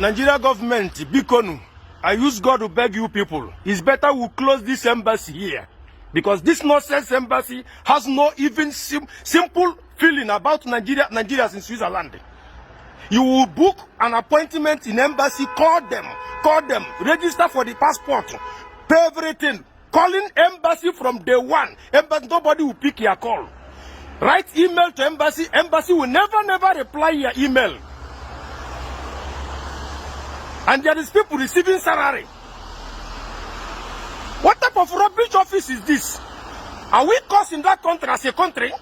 Nigeria government, Bikonu, I use God to beg you people. It's better we close this embassy here. Because this nonsense embassy has no even simple feeling about Nigerians in Switzerland. You will book an appointment in embassy, call them, register for the passport, pay everything. Calling embassy from day one, embassy, nobody will pick your call. Write email to embassy, embassy will never reply your email. And there is people receiving salary. What type of rubbish office is this? Are we causing that country as a country?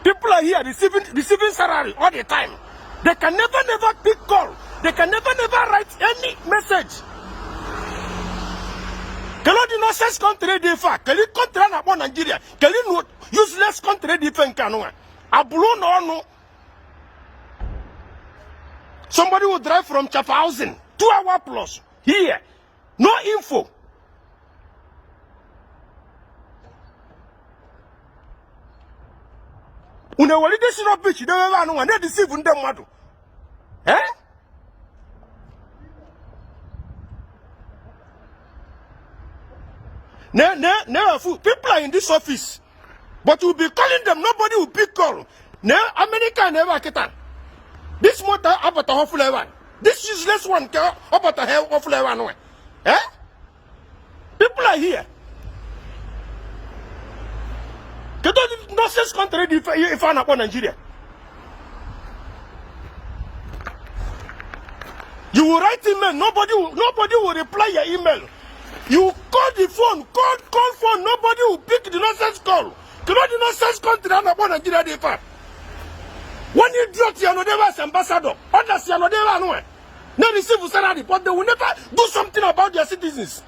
People are here receiving salary all the time. They can never pick call. They can never write any message. Can you nonsense country de fact? Can you country na Nigeria? Can you useless country de fact? Abulu no. Somebody will drive from Schaffhausen, 2 hours plus. Here, no info. Una walide shiro bitch, they never know, and they deceive them madu. Eh? People are in this office, but you'll be calling them, nobody will pick call. America never get on. This motor about the hopeful one. This useless one about the hopeful one. Eh? People are here. Can you nonsense country if I'm upon Nigeria? You will write email, nobody will reply your email. You call the phone, call phone, nobody will pick the nonsense call. Can you nonsense country upon Nigeria de fact? When you drop the another ambassador, others the another no receive salary, but they will never do something about their citizens.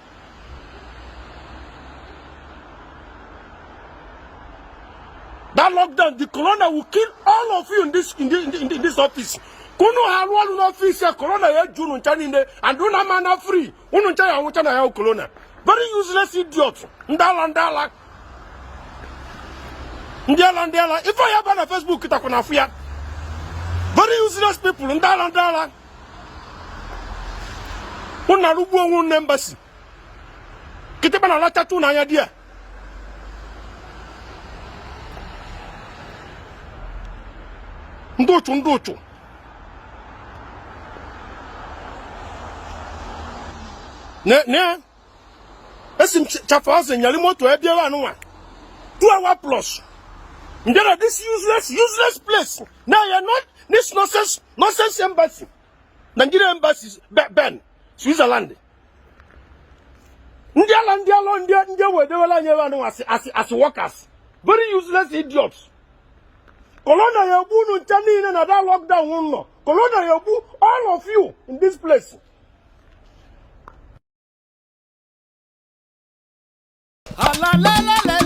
That lockdown, the corona will kill all of you in this office. Kuno halu office corona ya June and do na mana free. Corona. Very useless idiot. Ndala. If I have on Facebook, itakuna fia. Very useless people. Ndala. Una rubu un embassy. Kiteba na lata tu na ya dia. Ndocho. Ne. Esim Schaffhausen nyali moto e biara no wa. 2 hours plus. There this useless place. Now you're not this nonsense embassy. Nigerian embassy Ben, Switzerland. Ndia we de wala nyewa no as workers. Very useless idiots. Corona yabu no chani na that lockdown no. Corona yabu all of you in this place. La la la la.